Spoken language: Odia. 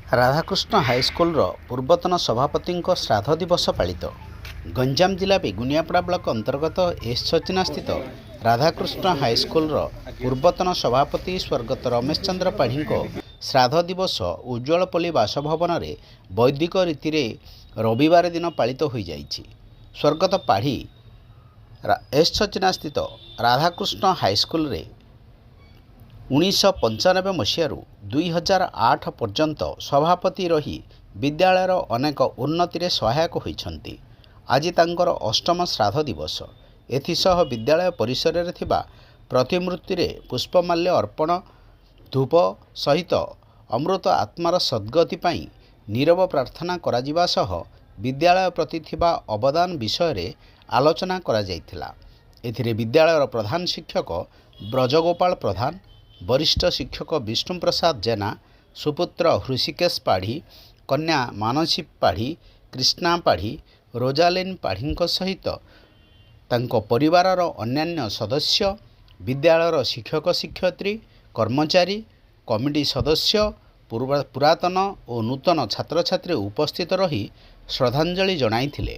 ରାଧାକୃଷ୍ଣ ହାଇସ୍କୁଲର ପୂର୍ବତନ ସଭାପତିଙ୍କ ଶ୍ରାଦ୍ଧ ଦିବସ ପାଳିତ। ଗଞ୍ଜାମ ଜିଲ୍ଲା ବେଗୁନିଆପଡ଼ା ବ୍ଲକ ଅନ୍ତର୍ଗତ ଏସ୍ ସଚିନାସ୍ଥିତ ରାଧାକୃଷ୍ଣ ହାଇସ୍କୁଲର ପୂର୍ବତନ ସଭାପତି ସ୍ୱର୍ଗତ ରମେଶ ଚନ୍ଦ୍ର ପାଢ଼ୀଙ୍କ ଶ୍ରାଦ୍ଧ ଦିବସ ଉଜ୍ଜ୍ୱଳପଲ୍ଲୀ ବାସଭବନରେ ବୈଦିକ ରୀତିରେ ରବିବାର ଦିନ ପାଳିତ ହୋଇଯାଇଛି। ସ୍ୱର୍ଗତ ପାଢ଼ୀ ଏସ୍ ସଚିନାସ୍ଥିତ ରାଧାକୃଷ୍ଣ ହାଇସ୍କୁଲରେ 1995 ମସିହାରୁ 2008 ପର୍ଯ୍ୟନ୍ତ ସଭାପତି ରହି ବିଦ୍ୟାଳୟର ଅନେକ ଉନ୍ନତିରେ ସହାୟକ ହୋଇଛନ୍ତି। ଆଜି ତାଙ୍କର ଅଷ୍ଟମ ଶ୍ରାଦ୍ଧ ଦିବସ। ଏଥିସହ ବିଦ୍ୟାଳୟ ପରିସରରେ ଥିବା ପ୍ରତିମୂର୍ତ୍ତିରେ ପୁଷ୍ପମାଲ୍ୟ ଅର୍ପଣ, ଧୂପ ସହିତ ଅମୃତ ଆତ୍ମାର ସଦ୍ଗତି ପାଇଁ ନୀରବ ପ୍ରାର୍ଥନା କରାଯିବା ସହ ବିଦ୍ୟାଳୟ ପ୍ରତି ଥିବା ଅବଦାନ ବିଷୟରେ ଆଲୋଚନା କରାଯାଇଥିଲା। ଏଥିରେ ବିଦ୍ୟାଳୟର ପ୍ରଧାନ ଶିକ୍ଷକ ବ୍ରଜଗୋପାଳ ପ୍ରଧାନ, ବରିଷ୍ଠ ଶିକ୍ଷକ ବିଷ୍ଣୁପ୍ରସାଦ ଜେନା, ସୁପୁତ୍ର ହୃଷିକେଶ ପାଢ଼ୀ, କନ୍ୟା ମାନସୀ ପାଢ଼ୀ, କ୍ରିଷ୍ଣା ପାଢ଼ୀ, ରୋଜାଲିନ୍ ପାଢ଼ୀଙ୍କ ସହିତ ତାଙ୍କ ପରିବାରର ଅନ୍ୟାନ୍ୟ ସଦସ୍ୟ, ବିଦ୍ୟାଳୟର ଶିକ୍ଷକ ଶିକ୍ଷୟିତ୍ରୀ, କର୍ମଚାରୀ, କମିଟି ସଦସ୍ୟ, ପୁରାତନ ଓ ନୂତନ ଛାତ୍ରଛାତ୍ରୀ ଉପସ୍ଥିତ ରହି ଶ୍ରଦ୍ଧାଞ୍ଜଳି ଜଣାଇଥିଲେ।